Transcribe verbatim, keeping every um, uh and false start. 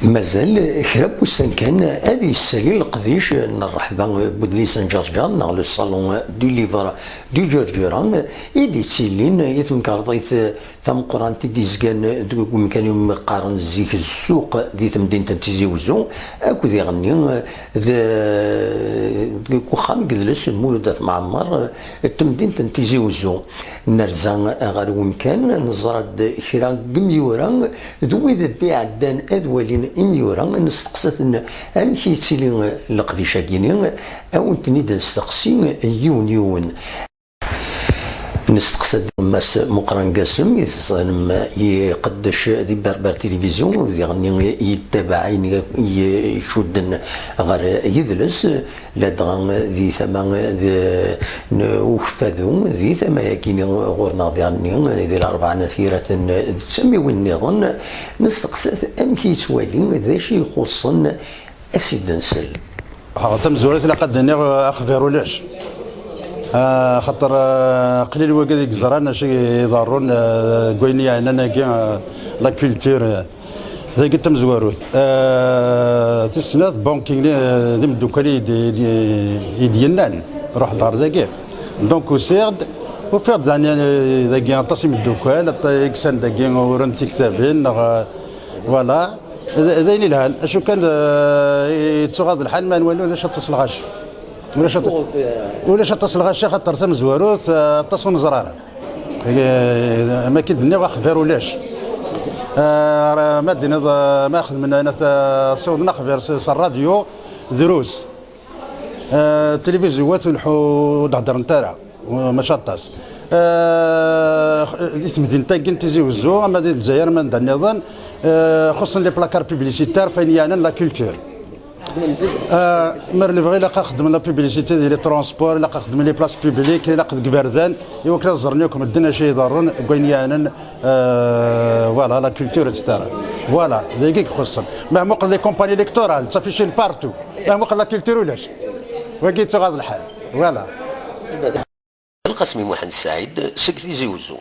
Mazal kra n wussan kan ad yessali leqdic n rreḥba n udlis n Ǧerǧer neɣ le salon du livre du Ǧerǧura i d-yettilin i temkarḍit tameqqrant i d-yezgan deg umkan umi qqaren zik ssuq di temdint n Tizi Wezzu, akked iɣenni d-, deg uxxam n yidles n Mulud At Mɛemmer n temdint n Tizi Wezzu. Nerza ɣer wemkan, neẓra-d kra n yimyura d wid d-iɛeddan ad walin imyura, nesteqsa-ten amek yettili leqdic-agi-ni, ad wen-ten-id-nesteqsi yiwen yiwen. Nesteqsa-d Mass Muqran Gasem, i teẓrim iqeddec di Berber Télévision, diɣen yettabaɛin i icudden ɣer yidles, ladɣa di tama d-, n ukeffadu, di tama-agi ɣur-neɣ diɣen di Larebɛa n At Yiraten d tamiwin nniḍen, nesteqsa-t amek yettwali d acu ixuṣṣen asidensel. Ɣer tamezwarut, ilaq ad d-iniɣ, eh, axbir ulac. Ah, xaṭer, eh, qlil wagad i yeẓran acu i iḍerrun, eh, deg wayen yeɛnan agi, eh, la culture, eh, dagi d tamezwarut. Eh, tis snat, bon, kini, eh, d imeddukal i d-, i d-, i d-yennan, ruḥ-d ɣer dagi. Donc, usiɣ-d, ufiɣ-d, dani, eh, dagi aṭas imeddukal, aṭas i yessan dagi, uran tiktabin, neɣ, eh, voilà. D, d ayen ilhan. Acu kan, eh, yettuɣaḍ lḥal ma nwali ulac aṭas lɣaci. Ulac aṭas, ulac aṭas lɣaci, xaṭer tamezwarut, eh, aṭas ur neẓra ara. Eh, ma k-id-nniɣ axbir ulac. Eh, ma d-tiniḍ, eh, ma xedmen, eh, ssiwḍen axbir s, s rradyu, drus. Eh, tilivizyu-wat ur d-heddrent ara, mačči aṭas. Eh, di temdint-agi n Tizi Wezzu, ama di Lezzayer, ama anda nniḍen, eh, xuṣṣen les placards publicitaires f ayen yeɛnan la culture. Eh, mer nebɣi, ilaq ad xedmen la publicité di les transports, ilaq ad xedmen les places publiques, ilaq deg iberdan, i wakken ad ẓren yakk medden acu i iḍerrun deg wayen yeɛnan, eh, voilà, la culture, et cetera. Voilà, d ayagi i ixuṣṣen. Ma muqel les campagnes électorales, ttafficin partout. Ma muqel la culture ulac. Wagi yettuɣaḍ lḥal. Voilà. Lqasmi Muḥend Saɛid seg Tizi Wezzu.